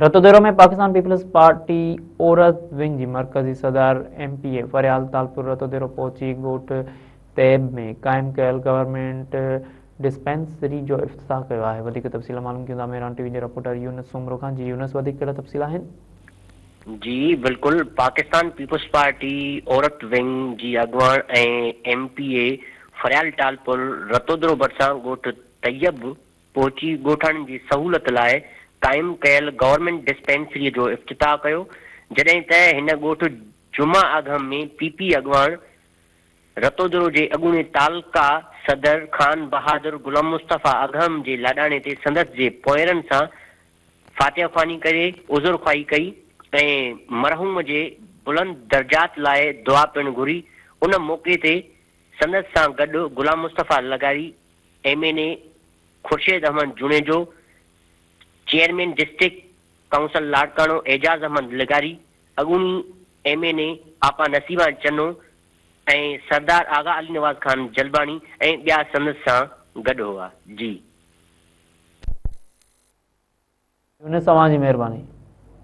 Ratodero ۾ Pakistan peoples party عورت wing جي مرڪزي صدر M P A Faryal Talpur Ratodero پهچي ڳوٺ طيب ۾ قائم ڪيل گورنمينٽ ڊسپينسري جو افتتاح ڪيو آهي. وڌيڪ تفصيل معلوم ڪيون ٿا مهراڻ ٽي وي جي رپورٽر يونس سومرو کان. جي يونس وڌيڪ ڪهڙا تفصيل آهن؟ جي بلڪل پاڪستان پيپلز پارٽي عورت ونگ جي اڳواڻ ۽ M P A Faryal Talpur Ratodero ڀرسان ڳوٺ طيب پهچي ڳوٺاڻن جي سهولت لاء قائم ڪيل گورنمينٽ ڊسپينسريء جو افتتاح ڪيو، جڏهن ته هن ڳوٺ جمعه آگهم ۾ پي پي اڳواڻ رتودرو جي اڳوڻي تعلقه صدر خان بهادر غلام مصطفيٰ اگهم جي لاڏاڻي تي سندس جي پوئرن سان فاتحه خواني ڪري عذر خواهي ڪئي ۽ مرحوم جي بلند درجات لاء دعا پڻ گهري، ان موقعي تي سندس سان گڏ غلام مصطفيٰ لغاري، M N A Khurshid Ahmed Junejo, chairman district council Larkana Ejaz Ahmed لغاري، اڳوڻي ايم اين اي آپا نصيبان چنو ۽ سردار آغا علي نواز خان جلباڻي ۽ ٻيا سندس سان گڏ هئا. جي. يونس اوهان جي مهرباني.